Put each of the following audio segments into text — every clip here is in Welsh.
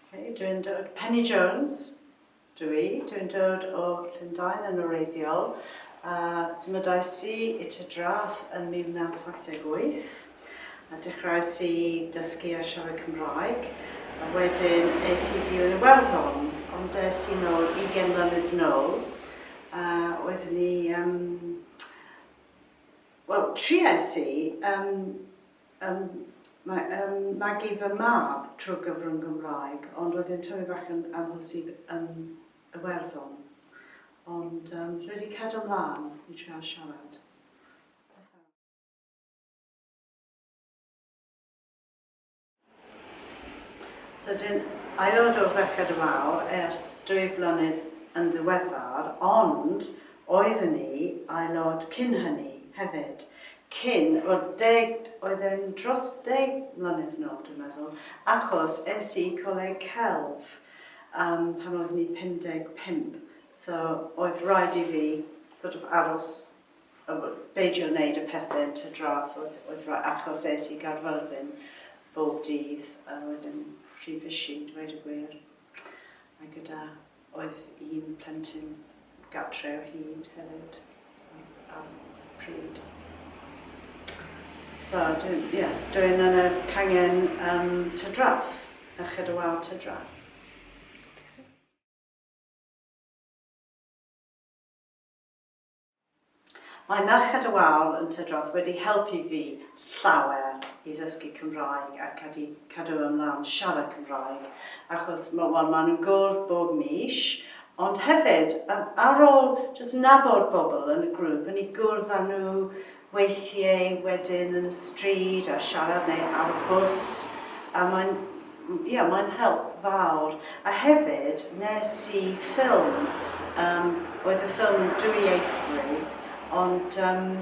Okay, dwi'n dod... Penny Jones dw i. Dwi'n dod o Llundain yn wreiddiol. A symudais i i Tŷ Drath yn 1978. A dechreuais i dysgu a siarad Cymraeg. A wedyn es i fyw yn Iwerddon, ond es i nôl 20 mlynedd nôl. A oeddwn i... Um, Wel, tries i um, Yym, mae yym magu fy mab trwy gyfrwng Gymraeg, ond oedd e'n tyfu bach yn amhosib yn Iwerddon. Ond yym dwi wedi cadw mlaen i trial siarad. So dwi'n aelod o Ferched y Wawr ers dwy flynedd yn ddiweddar, ond oeddwn i aelod cyn hynny hefyd. Cyn, wel deg, oedd e'n dros 10 mlynedd nôl dwi'n meddwl, achos es i i Coleg Celf um, pan oeddwn i 55, so oedd rhaid i fi sort of aros beidio wneud y pethau yn Tŷ Draff oedd, oedd rhai, achos es i Gaerfyrddin bob dydd a oedd yn rhy fishy, dweud y gwir. A gyda, oedd un plentyn gatre o hyd hefyd ar pryd. So, dwi'n, yes, dwi'n yn y cangen um, Tŷ Draff, Merched y Wawr Tŷ Draff. Mae Merched y Wawr yn Tydrodd wedi helpu fi llawer i ddysgu Cymraeg a cadw, cadw ymlaen siarad Cymraeg achos ma, wel, maen nhw'n gwrdd bob mis ond hefyd ar ôl jyst nabod bobl yn y grŵp yn i gwrdd â nhw weithiau wedyn yn y stryd a siarad neu ar y bws a mae'n ie, mae'n help fawr. A hefyd, nes i ffilm, um, oedd y ffilm yn dwyieithrwydd, ond um,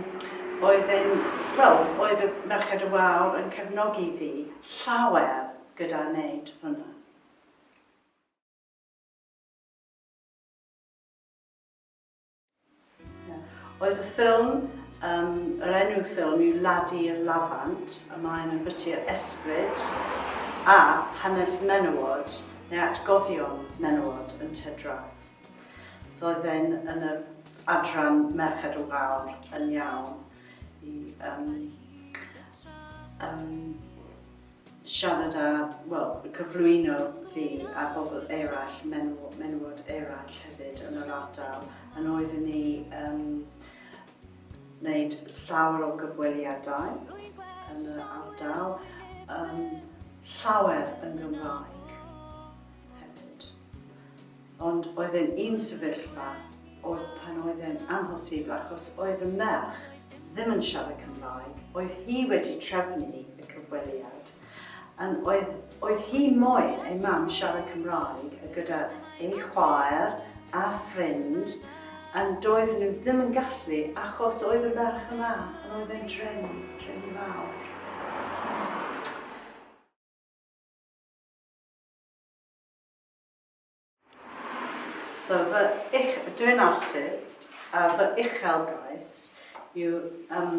oedd e'n, wel, oedd y Merched y Wawr yn cefnogi fi llawer gyda wneud hwnna. Oedd y ffilm, um, yr enw ffilm yw Ladi'r Lafant, a mae'n ambytu'r esbryd a hanes menywod, neu atgofion menywod yn Tŷ Draff. So oedd e'n yn y adran Merched y Wawr yn iawn i um, um, siarad â, wel, cyflwyno fi a bobl eraill, menw, menywod eraill hefyd yn yr ardal, yn oeddwn ni um, wneud llawer o gyfweliadau yn yr ardal, um, llawer yn Gymraeg hefyd. Ond oedd e'n un sefyllfa oedd pan oedd e'n amhosibl achos oedd y merch ddim yn siarad Cymraeg, oedd hi wedi trefnu y cyfweliad, and oedd, oedd hi moyn ei mam siarad Cymraeg a gyda ei chwaer a ffrind, and doedd nhw ddim yn gallu achos oedd y merch yma, and oedd e'n dren, dren fawr. So fy uch... Dwi'n artist a fy uchelgais yw um,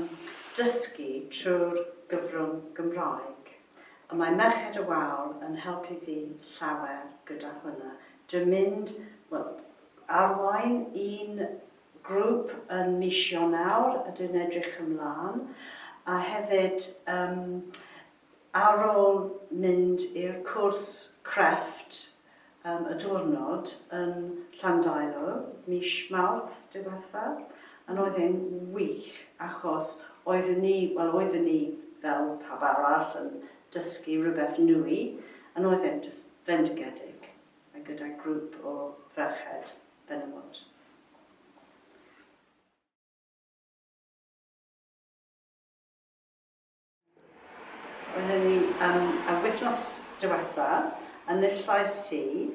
dysgu trwy'r gyfrwng Gymraeg. A mae Merched y Wawr yn helpu fi llawer gyda hwnna. Dwi'n mynd, wel, arwain un grŵp yn mis Ionawr a dwi'n edrych ymlaen. A hefyd um, Ar ôl mynd i'r cwrs crefft um, y diwrnod yn Llandeilo mis Mawrth diwetha, yn oedd e'n wych achos oeddwn ni, wel oeddwn ni fel pawb arall yn dysgu rhywbeth nwy, yn oedd e'n just fendigedig a gyda grŵp o ferched fenywod. Oedden ni um, ar wythnos diwetha, enillais i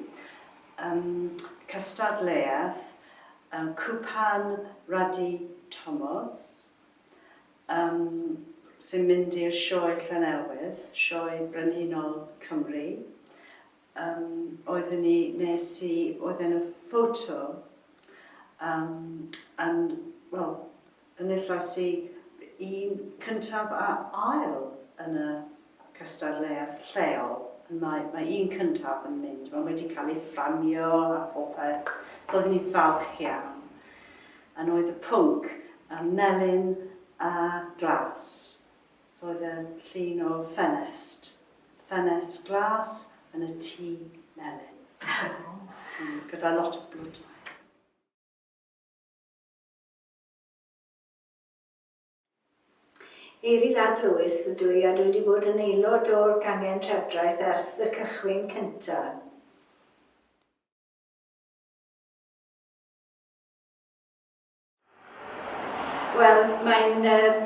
um, cystadleuaeth um, Cwpan Radi Thomas, um, sy'n mynd i'r Sioe Llanelwydd, Sioe Brenhinol Cymru. Um, oeddwn ni, nes i, oedd e'n y ffoto, um, and, well, Enillais i un cyntaf a ail yn y cystadleuaeth lleol. Mae, mae un cyntaf yn mynd, mae wedi cael ei fframio a popeth, so oeddwn i'n falch iawn. A oedd y pwnc y melyn a glas. So oedd y llun o ffenest. Ffenest glas yn y tŷ melyn. Gyda lot o blodau. Eiri Lad Lewis ydw i a dwi wedi bod yn aelod o'r gangen Trefdraeth ers y cychwyn cyntaf. Wel, mae'n uh,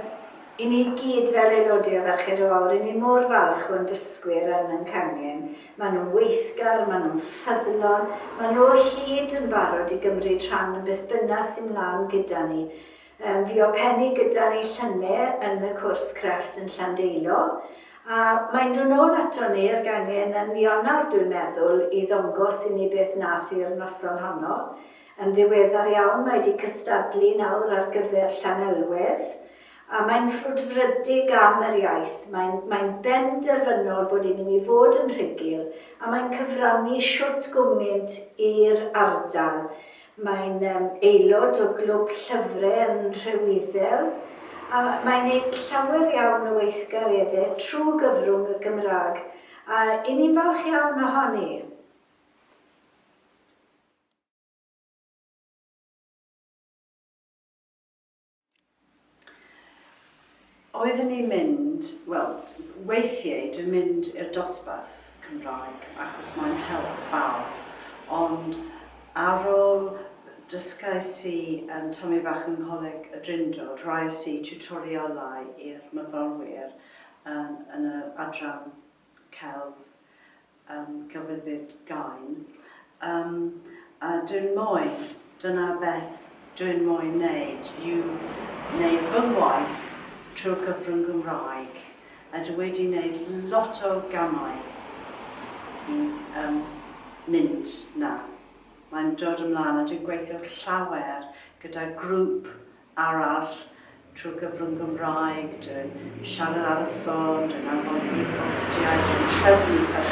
i ni gyd fel aelodau o Ferched y Wawr, i ni mor falch o'n dysgwyr yn yn cangen. Maen nhw'n weithgar, maen nhw'n ffyddlon, maen nhw o hyd yn barod i gymryd rhan yn beth bynnag sy'n mlaen gyda ni. Fuo Penny gyda ni llynedd yn y cwrs crefft yn Llandeilo, a mae'n dod nôl ato ni i'r gangen yn Ionawr dwi'n meddwl i ddongos i ni beth nath i'r noson honno. Yn ddiweddar iawn mae wedi cystadlu nawr ar gyfer Llanelwedd, a mae'n frwdfrydig am yr iaith, mae'n mae'n benderfynol bod hi'n mynd i fod yn rhugl, a mae'n cyfrannu shwt gwmynt i'r ardal. Mae'n aelod o glwb llyfrau yn Nhrewyddel a mae'n gwneud llawer iawn o weithgareddau trwy gyfrwng y Gymraeg a 'y ni'n falch iawn ohoni. Oeddwn i'n mynd, wel, weithiau dwi'n mynd i'r dosbarth Cymraeg achos mae'n help fawr, ond ar ôl dysgais i um, Tommy Bach yng Ngholeg y Drindod, rhais i tutorialau i'r myfyrwyr um, yn y adran celf um, gelfyddyd gain. Um, a dwi'n moyn, dyna beth dwi'n moyn wneud, yw wneud fy ngwaith trwy gyfrwng Gymraeg. A dwi wedi wneud lot o gamau i mynd na. Mae'n dod ymlaen a dwi'n gweithio llawer gyda grŵp arall trwy gyfrwng Gymraeg, dwi'n siarad ar y ffôn, dwi'n anfon e-bostiau, dwi'n trefnu pethau.